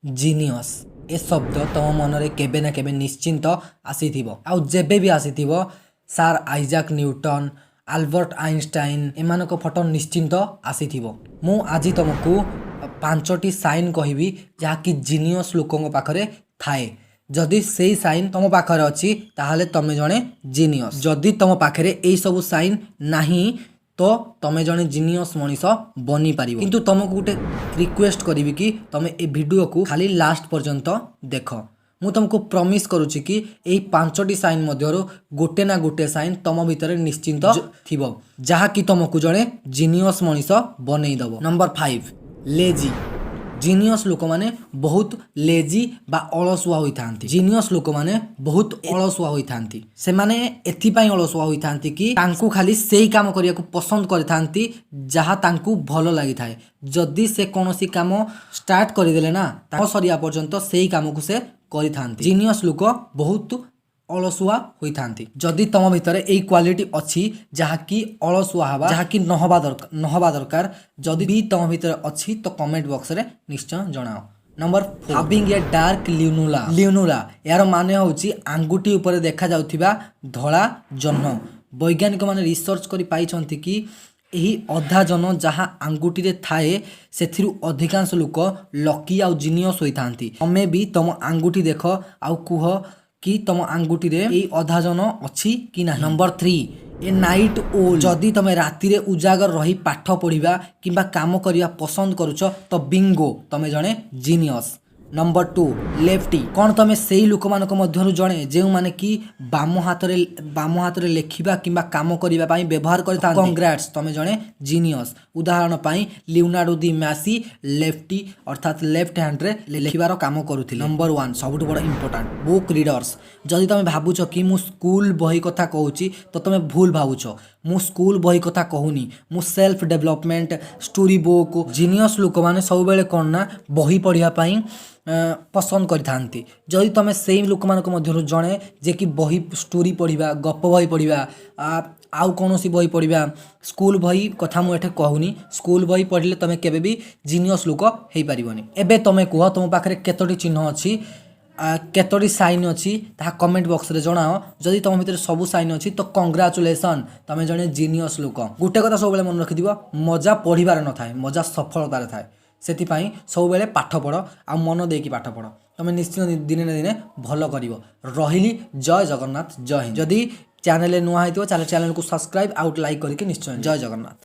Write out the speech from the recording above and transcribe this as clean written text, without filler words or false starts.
Genius ଏ ଶବ୍ଦ ତମ ମନରେ କେବେ ନା କେବେ ନିଶ୍ଚିନ୍ତ ଆସିଥିବ। ଆଉ ଯେବେ ବି ଆସିଥିବ, sir Isaac newton, Albert Einstein ଏମାନଙ୍କ ଫଟୋ ନିଶ୍ଚିନ୍ତ ଆସିଥିବ। ମୁଁ ଆଜି ତମକୁ ପାଞ୍ଚଟି ସାଇନ୍ କହିବି, ଯାହାକି ଜିନିୟସ୍ ଲୋକଙ୍କ ପାଖରେ ଥାଏ। ଯଦି ସେଇ ସାଇନ୍ ତମ ପାଖରେ ଅଛି, ତାହେଲେ ତମେ ଜଣେ ଜିନିୟସ୍। ଯଦି ତମ ପାଖରେ ଏଇସବୁ ସାଇନ୍ ନାହିଁ, ତ ତମେ ଜଣେ ଜିନିୟସ୍ ମଣିଷ ବନିପାରିବ। କିନ୍ତୁ ତମକୁ ଗୋଟେ ରିକ୍ୱେଷ୍ଟ କରିବି କି ତମେ ଏ ଭିଡ଼ିଓକୁ ଖାଲି ଲାଷ୍ଟ ପର୍ଯ୍ୟନ୍ତ ଦେଖ। ମୁଁ ତମକୁ ପ୍ରମିସ୍ କରୁଛି କି ଏଇ ପାଞ୍ଚଟି ସାଇନ୍ ମଧ୍ୟରୁ ଗୋଟେ ନା ଗୋଟେ ସାଇନ୍ ତମ ଭିତରେ ନିଶ୍ଚିନ୍ତ ଥିବ, ଯାହାକି ତମକୁ ଜଣେ ଜିନିୟସ୍ ମଣିଷ ବନେଇଦେବ। Number 5, lazy. Genius ଲୋକମାନେ ବହୁତ ଲେଜି ବା ଅଳସୁଆ ହୋଇଥାନ୍ତି। ଜିନିୟସ୍ ଲୋକମାନେ ବହୁତ ଅଳସୁଆ ହୋଇଥାନ୍ତି। ସେମାନେ ଏଥିପାଇଁ ଅଳସୁଆ ହୋଇଥାନ୍ତି କି ତାଙ୍କୁ ଖାଲି ସେଇ କାମ କରିବାକୁ ପସନ୍ଦ କରିଥାନ୍ତି, ଯାହା ତାଙ୍କୁ ଭଲ ଲାଗିଥାଏ। ଯଦି ସେ କୌଣସି କାମ ଷ୍ଟାର୍ଟ କରିଦେଲେ ନା, ତା ସରିବା ପର୍ଯ୍ୟନ୍ତ ସେଇ କାମକୁ ସେ କରିଥାନ୍ତି। ଜିନିୟସ୍ ଲୋକ ବହୁତ ଅଳସୁଆ ହୋଇଥାନ୍ତି। ଯଦି ତମ ଭିତରେ ଏଇ କ୍ୱାଲିଟି ଅଛି, ଯାହାକି ଅଳସୁଆ ହେବା, ଯାହାକି ନହେବା ଦରକାର, ଯଦି ବି ତମ ଭିତରେ ଅଛି, ତ କମେଣ୍ଟ ବକ୍ସରେ ନିଶ୍ଚୟ ଜଣାଅ। Number, having a dark lunula. Lunula, ଏହାର ମାନେ ହେଉଛି ଆଙ୍ଗୁଠି ଉପରେ ଦେଖାଯାଉଥିବା ଧଳା ଜହ୍ନ। ବୈଜ୍ଞାନିକମାନେ ରିସର୍ଚ୍ଚ କରି ପାଇଛନ୍ତି କି ଏହି ଅଧା ଜହ୍ନ ଯାହା ଆଙ୍ଗୁଠିରେ ଥାଏ, ସେଥିରୁ ଅଧିକାଂଶ ଲୋକ ଲକି ଆଉ ଜିନିୟସ୍ ହୋଇଥାନ୍ତି। ତମେ ବି ତମ ଆଙ୍ଗୁଠି ଦେଖ ଆଉ କୁହ କି ତମ ଆଙ୍ଗୁଠିରେ ଏଇ ଅଧା ଜହ୍ନ ଅଛି କି ନାହିଁ। Number 3, a night owl. ଯଦି ତମେ ରାତିରେ ଉଜାଗର ରହି ପାଠ ପଢ଼ିବା କିମ୍ବା କାମ କରିବା ପସନ୍ଦ କରୁଛ, ତ ବିଙ୍ଗୋ, ତମେ ଜଣେ ଜିନିୟସ୍। ନମ୍ବର 2, ଲେଫ୍ଟି। କ'ଣ ତମେ ସେଇ ଲୋକମାନଙ୍କ ମଧ୍ୟରୁ ଜଣେ, ଯେଉଁମାନେ କି ବାମ ହାତରେ ଲେଖିବା କିମ୍ବା କାମ କରିବା ପାଇଁ ବ୍ୟବହାର କରିଥାନ୍ତି? କଂଗ୍ରାଟ୍ସ, ତମେ ଜଣେ ଜିନିୟସ୍। ଉଦାହରଣ ପାଇଁ ଲିଓନାର୍ଡୋ ଦି ମ୍ୟାସି ଲେଫ୍ଟି, ଅର୍ଥାତ୍ ଲେଫ୍ଟ ହ୍ୟାଣ୍ଡରେ ଲେଖିବାର କାମ କରୁଥିଲେ। ନମ୍ବର 1, ସବୁଠୁ ବଡ଼ ଇମ୍ପୋର୍ଟାଣ୍ଟ, ବୁକ୍ ରିଡର୍ସ। ଯଦି ତମେ ଭାବୁଛ କି ମୁଁ ସ୍କୁଲ ବହି କଥା କହୁଛି, ତ ତମେ ଭୁଲ ଭାବୁଛ। ମୁଁ ସ୍କୁଲ ବହି କଥା କହୁନି, ମୁଁ self development story book. Genius ଲୋକମାନେ ସବୁବେଳେ କ'ଣ ନା ବହି ପଢ଼ିବା ପାଇଁ ପସନ୍ଦ କରିଥାନ୍ତି। ଯଦି ତମେ ସେଇ ଲୋକମାନଙ୍କ ମଧ୍ୟରୁ ଜଣେ, ଯେ କି ବହି, ଷ୍ଟୋରି ପଢ଼ିବା, ଗପ ବହି ପଢ଼ିବା, ଆଉ କୌଣସି ବହି ପଢ଼ିବା, ସ୍କୁଲ ବହି କଥା ମୁଁ ଏଠି କହୁନି। ସ୍କୁଲ ବହି ପଢ଼ିଲେ ତମେ କେବେ ବି ଜିନିୟସ୍ ଲୋକ ହେଇପାରିବନି। ଏବେ ତମେ କୁହ, ତୁମ ପାଖରେ କେତୋଟି ଚିହ୍ନ ଅଛି, କେତୋଟି ସାଇନ୍ ଅଛି, ତାହା କମେଣ୍ଟ ବକ୍ସରେ ଜଣାଅ। ଯଦି ତୁମ ଭିତରେ ସବୁ ସାଇନ୍ ଅଛି, ତ କଂଗ୍ରାଚୁଲେସନ୍, ତମେ ଜଣେ ଜିନିୟସ୍ ଲୋକ। ଗୋଟେ କଥା ସବୁବେଳେ ମନେ ରଖିଥିବ, ମଜା ପଢ଼ିବାରେ ନଥାଏ, ମଜା ସଫଳତାରେ ଥାଏ। ସେଥିପାଇଁ ସବୁବେଳେ ପାଠ ପଢ଼ ଆଉ ମନ ଦେଇକି ପାଠ ପଢ଼। ତମେ ନିଶ୍ଚିତ ଦିନେ ନା ଦିନେ ଭଲ କରିବ। ରହିଲି, ଜୟ ଜଗନ୍ନାଥ, ଜୟ ହିନ୍ଦ। ଯଦି ଚ୍ୟାନେଲରେ ନୂଆ ହେଇଥିବ, ତାହେଲେ ଚ୍ୟାନେଲକୁ ସବସ୍କ୍ରାଇବ୍ ଆଉ ଲାଇକ୍ କରିକି ନିଶ୍ଚୟ। ଜୟ ଜଗନ୍ନାଥ।